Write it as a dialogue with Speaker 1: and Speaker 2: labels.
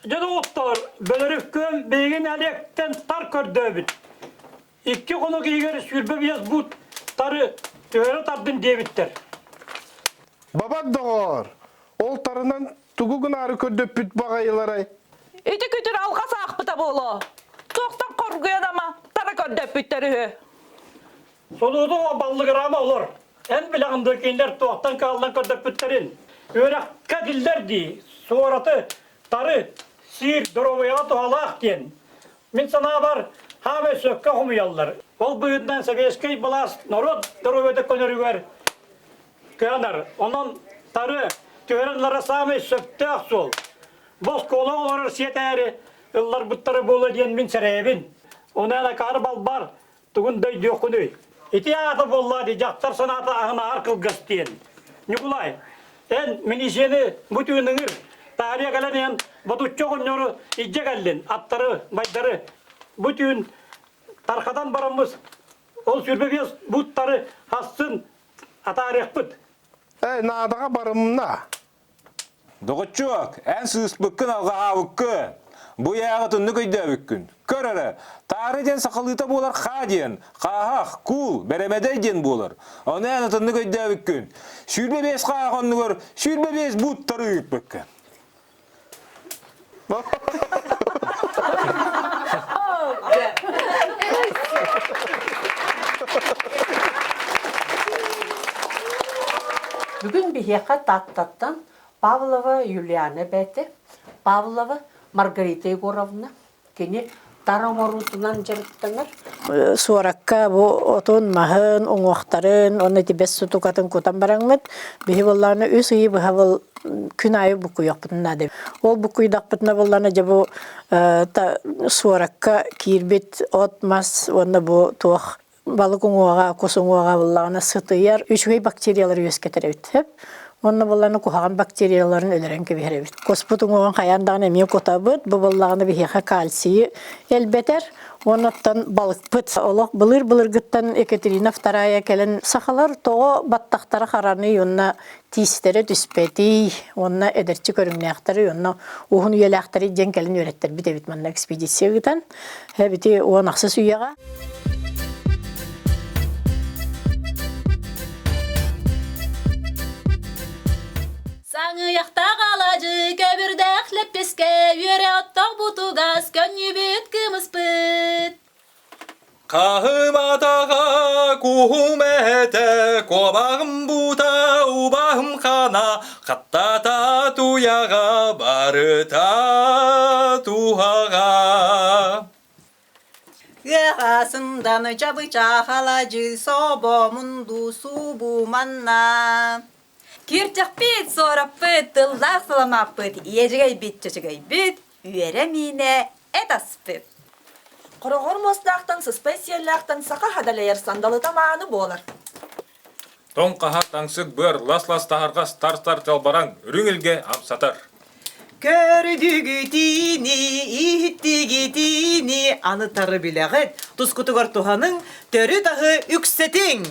Speaker 1: Дьэ доҕоттоор, Бөлөрүккүөн биһиги нэһилиэктэн тар көрдөөбүт. Икки хонук иһигэр 25 буут тары түһэрэ тардын диэбиттэр.
Speaker 2: Бабат доҕоор, ол тарынан тугу гынаары көрдөппүт баҕайыларай?
Speaker 3: Ити күтүр алҕас аахпыта буолуо. Туохтан хоргуйан ама тара көрдөппүттэр үһү.
Speaker 1: Солууту баллыгыраама олор. Эн билэҕин дуо кинилэр туохтан кыаллан көрдөппүттэрин? Үөрэххэ киллэр дии, суораты, тары, сиир, доруобуйаҕа туһалаах диэн. Мин санаабар, хаамай сөпкө хомуйаллар. Ол быһыытынан сэбиэскэй былаас норуот доруобуйата көнөрүгэр кыанар. Онон тары түһэрэн ылара саамай сөптөөх суол. Бу оскуола олорор сиэтээри ылларбыттара буолуо диэн мин сэрэйэбин. Онон акаары балбар Тугун да өйдүөххүнүй? Ити аата буоллаа дии дьахтар санаата аһынааҕар кылгас диэн. Ньукулай, эн милициэни бу түүн ыҥыр. Таарыйа кэлэн иһэн ботуччу оҕонньору илдьэ кэллин, аттары, байдары. Бу түүн тархатан бараммыз ол 25 буттары хассын атаарыахпыт.
Speaker 2: Эй, наадаҕа барымна.
Speaker 4: Доҕоччуок, эн сыыспыккын алҕаһаабыккын. Бу ыйааҕы түннүк өйдөөбүккүн. Көр эрэ, таары диэн сахалыыта буолар хаа диэн, хааһах, куул, бэрэмэдэй диэн буолар. Ону эн атыннык өйдөөбүккүн. 25 хааһах оннугар 25 бууттары ыыппыккын.
Speaker 5: Бүгүн биһиэхэ Тааттаттан Павлова Юлиана эбээтэ, Павлова Маргарита Егоровна, кини тар оҥоруутунан дьарыктанар.
Speaker 6: Суоракка бу отун, маһын, уҥуохтарын уонна ити бэс сутукатын кутан бараҥмыт, биһи буоллаҕына үс ыйы быһа был күн аайы буккуйуохпутун наада. Ол буккуйдахпытына буоллаҕына дьэ бу суоракка киирбит от-мас уонна бу туох балык уҥуоҕа, кус уҥуоҕа буоллаҕына сытыйар, үчүгэй бактериялары үөскэтэр эбит. Сөп. Уонна буоллаҕына куһаҕан бактерияларын өлөрөн кэбиһэр эбит. Куспут уҥуоҕун хайаан даҕаны эмиэ кутабыт. Бу буоллаҕына биһиэхэ кальцийы элбэтэр. Уонна оттон балыкпыт олох былыр-былыргыттан Екатерина Вторая кэлэн сахалар тоҕо баттахтара хараный уонна тиистэрэ түспэтий уонна эдэрчи көрүҥнээхтэрий уонна уһун үйэлээхтэрий диэн кэлин үөрэттэрбит эбит манна экспедиция ыытан. Эбити уон ахсыс үйэҕэ.
Speaker 7: Саҥыйахтаах алаадьы көбүрдээх лэппискэ үөрэ оттоох бутугас көнньүбүт кымыспыт.
Speaker 4: Хаһым атаҕа куһум этэ, куобаҕым бута убаһым хана, хаттата туйаҕа барыта туһаҕа.
Speaker 8: Ыаҕасындан чабычах аладьы собо мунду субу манна.
Speaker 9: Кирчэхпит, суораппыт, тыллаах саламааппыт, иэдьэгэйбит, чөчөгөйбүт, үөрэ миинэ, эт аспыт.
Speaker 10: Хороҕор муостаахтан сыспай сиэллээхтэн саха хадалайар сандалыта мааны буолар.
Speaker 4: Тоҥ хаһа таҥсык быар лас-лас таһарҕас тар-тар чалбараҥ үрүҥ илгэ амсатар.
Speaker 11: Көрдүгүтиини, иһиттигитиини аны тары билэҕит, тускутугар туһаныҥ, төрүт аһы үксэтиҥ!